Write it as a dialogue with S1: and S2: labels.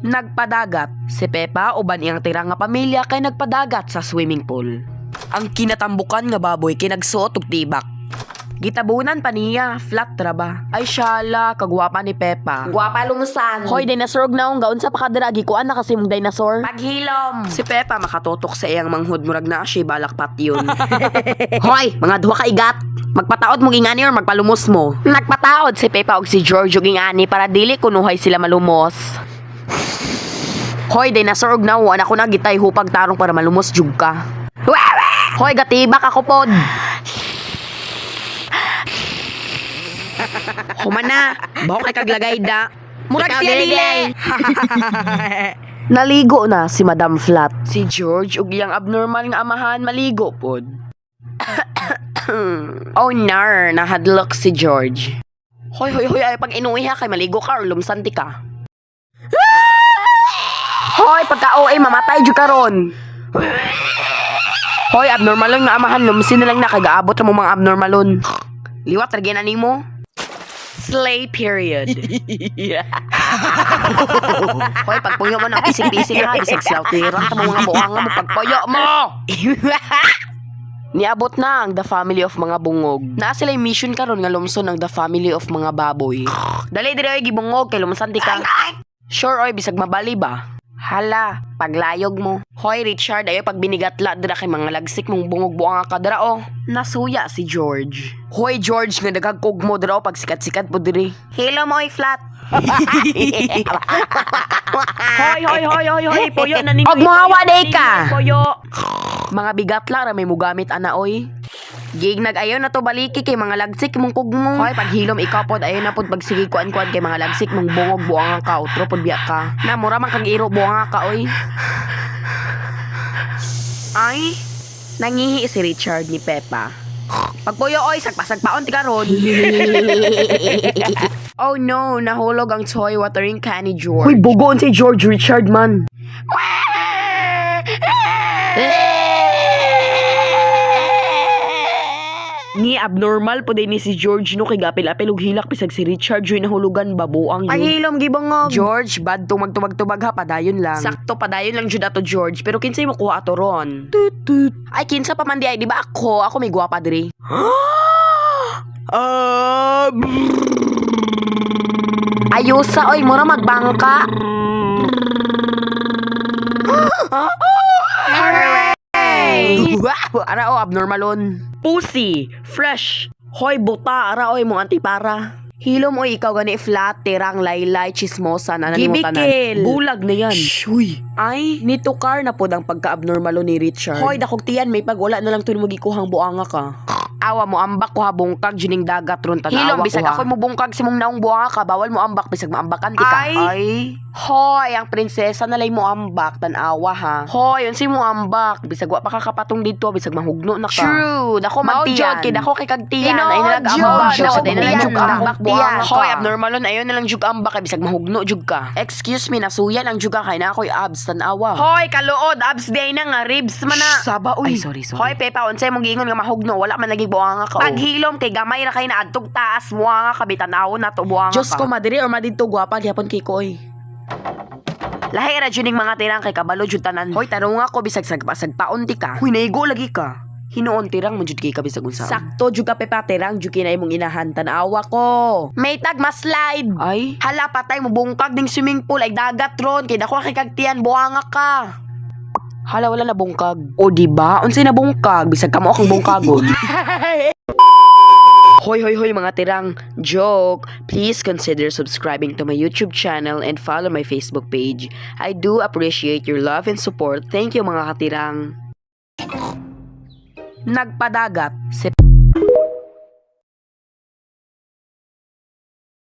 S1: Nagpadagat. Si Pepa uban iyang tirang nga pamilya kay nagpadagat sa swimming pool. Ang kinatambukan nga baboy kay nagsuot og tibak. Gitabunan pa niya, flat ra ba? Ay shala, kagwapa ni Pepa.
S2: Gwapa lumusan.
S1: Hoy, dinosaur na gaun sa pa kadira, gikuan na kasi mong dinosaur.
S2: Paghilom.
S1: Si Pepa makatutok sa iyang manghod, murag na siya balak patyon. Hoy, mga duha ka igat. Magpataod mong ingani or magpalumos mo. Nagpataod si Pepa og si George og ingani para dili kunuhay sila malumos. Hoy, dinosaur og nawa ako na gitay hupag tarong para malumos jug ka. Hoy, gatibak ako pod. Humana, baho kay kaglagay da. Murag
S2: Ikaw
S1: siya
S2: dili,
S1: dili.
S2: day.
S1: Naligo na si Madam Flat. Si George ug iyang abnormal nga amahan maligo pod. Oh nar, nahadlok si George. Hoy hoy hoy, ay pag inuwi ha kay maligo ka or lumsanti ka. Hoy, pagka OA mamatay jud karon. Hoy, abnormalon nga amahan, lumsin na lang na kagaabot ra mo mga abnormalon. Liwat ra gyud nimo. Slay period. Hoy, pagpuyo mo ng pising-pising ha, bisag silaw-tirang ta mo mga buhanga mo, pagpuyo mo! Niabot na ang The Family of Mga Bungog. Naa sila mission karon nga lumson ang The Family of Mga Baboy. Dali diri oy gibungog kay lumsan di ka. Sure oy bisag mabali ba? Hala, paglayog mo. Hoy Richard, ayo pag binigatla dira kay mga lagsik mong bungog buanga ka dira oh. Nasuya si George. Hoy George, nga dagag mo dira oh, pag sikat-sikat po diri.
S2: Hilom oy flat.
S1: Hoy, hoy, hoy, hoy, hoy, puyo na ninyo.
S2: Og mohawa day ka.
S1: Puyo. Mga bigatla ra may mugamit ana oy. Gig nag-ayaw na to baliki kay mga lagsik mong kugmo. Hoy, paghilom ikaw pod ayaw na pod pagsige kuan-kuan kay mga lagsik mong bungog buanga ka utro pod biya ka. Na mura man kag iro buanga ka oy. Ay, nangihi si Richard ni Pepa. Pagpuyo oy, sagpasagpaon ti karon. Oh no, nahulog ang toy watering can ni George. Uy, bugoon si George Richard man. Ni abnormal po din ni si George no kay gapil-apil og hilak bisag si Richard joy nahulugan babuang yun.
S2: Paghilom gibungog.
S1: George, bad tong magtubag-tubag ha, padayon lang. Sakto, padayon lang jud ato George, pero kinsay mo kuha ato ron? Tut tut. Ay kinsa pa man di ay, di ba ako? Ako may gwapa diri. Ah, Ayusa oy, mura magbangka. Hooray! Wow, ara o abnormalon. Pussy, fresh. Hoy buta, ara oy mo antipara. Hilom oy ikaw gani flat, tirang laylay, chismosa na nani mo tanan.
S2: Gibikil.
S1: Bulag na yan. Shuy. Ay, nitukar na pod ang pagka-abnormalo ni Richard. Hoy, dakog tiyan, may pag wala na lang tuloy magikuhang buanga ka. Awa mo ambak ko ha bungkag juning dagat ron tanawa.
S2: Hilom,
S1: Bisag
S2: ko, ha.
S1: ako mo bungkag si mong naong buanga ka, bawal mo ambak bisag maambakan ti ka.
S2: Ay.
S1: Ay. Hoy, ang prinsesa nalay mo ambak tanawa ha. Hoy, unsi mo ambak bisag wa pa ka kapatong didto bisag mahugno na ka.
S2: True.
S1: Dako
S2: Mao
S1: man
S2: jud,
S1: kay dako kay kagtiyan
S2: Tinuod
S1: ay nalag
S2: jud,
S1: ambak.
S2: dako
S1: Ay nalang
S2: tiyan,
S1: jug ambak
S2: dako tiyan.
S1: buanga ka. Hoy, abnormalon ayon na lang jug ambak kay bisag mahugno jug ka. Excuse me, nasuya lang jug ka kay na ako'y abs tanawa.
S2: Hoy, kaluod abs day na nga ribs man na.
S1: Shh, saba uy.
S2: Ay, sorry, sorry.
S1: Hoy, Pepa, unsay mong giingon nga mahugno, wala man lagi buanga ka. Oh.
S2: Paghilom kay gamay ra kay na adtog taas buanga ka bitanawon na to buanga
S1: Diyos
S2: ka.
S1: ko, madiri or madidto gwapa gyapon kay koy.
S2: Lahi ra jud ning mga tirang kay kabalo jud tanan.
S1: Hoy, tarong ako bisag sagpaon ti ka. Huy, naigo lagi ka. Hinuon tirang mo jud kay ka bisag unsa. Sakto jud ka Pepa, tirang jud kay na imong inahan tan-awa ko.
S2: May tag mas slide.
S1: Ay,
S2: Hala patay mo bungkag ding swimming pool ay dagat ron kay dako kay kagtiyan buanga ka.
S1: Hala wala na bungkag. O di ba? Unsay na bungkag? Bisag kamo akong bungkagon. Hoy hoy hoy mga tirang joke. Please consider subscribing to my YouTube channel and follow my Facebook page. I do appreciate your love and support. Thank you mga katirang. Nagpadagat si